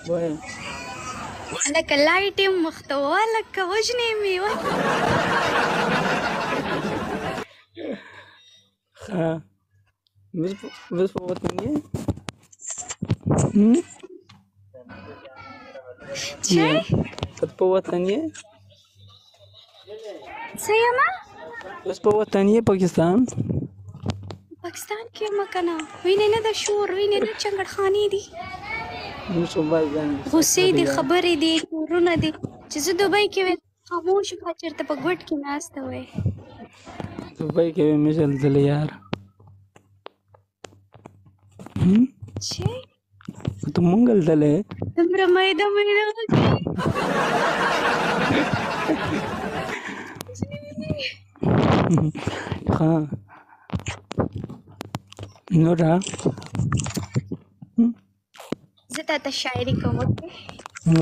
وایه. لکه لایټ یې مخته وه، لکه وژنې مې وه. ښه، اوس په وطن یې؟ چې ته په وطن یې؟ څه یم؟ اوس په وطن یې؟ پاکستان؟ پاکستان کې یم که نه؟ وینې نه د شور، وینې نه چنګړخانې دي، غصې دي، خبرې دي، کورونه دي. چې زه دوبۍ کې وم، خاموش وه، چېرته په ګوټ کې ناسته وای. دوبۍ کې مې ځل یار. چې ته مونږ دلې دومره میده میده. ښه نو را زه تا ته شاعري کوم.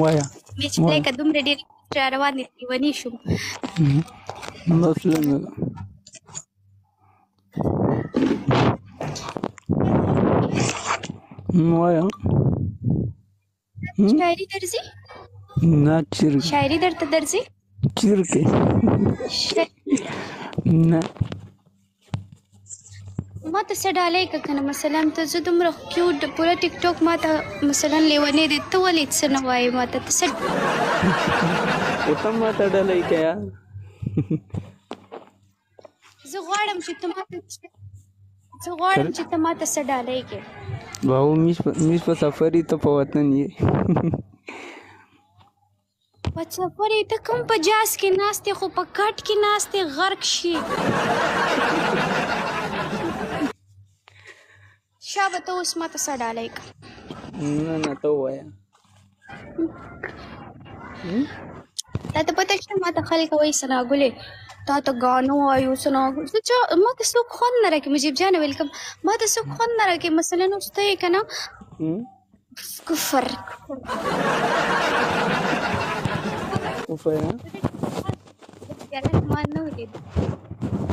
وایه. مې چې لکه دومره ډېر را روان دي، لیونی شوم. مثلا وایه. شاعري درځي؟ نه، چیرګ. شاعري درته درځي؟ چیرګ نه. ما ته څه ډالۍ که کنه؟ مثلا ته، زه دومره کیوټ، پوره ټیک ټاک ما ته مثلا لیونی دی، ته ولې څه نه وایې ما ته؟ ته څه او ته ما ته ډالۍ کیا؟ زه غواړم چې ته ما ته، زه غواړم چې ته ما ته څه ډالۍ کې. واو، میش په سفر ته په وطن یې؟ په سفر یې؟ ته کوم په جاز کې ناست، خو په کټ کې ناست غرق شي. شابه، ته اوس ما ته څه ډالۍ که؟ نه نه، ته ووایه. تا ته پته شته، ما ته خلک وایي ثنا ګلې تا ته ګانو وایو ثنا ګل. زه چا، ما ته څوک خوند نه راکوي. مجیب جان ویلکم. ما ته څوک خوند نه راکوي. مثلا اوس ته یې که نه؟ کفر کفر ما نه ولید.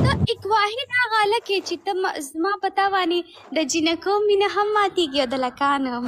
ته یک واحد هغه هلک یې چې ته زما په تا باندې د جینکو مینه هم ماتېږي او د لکانو هم.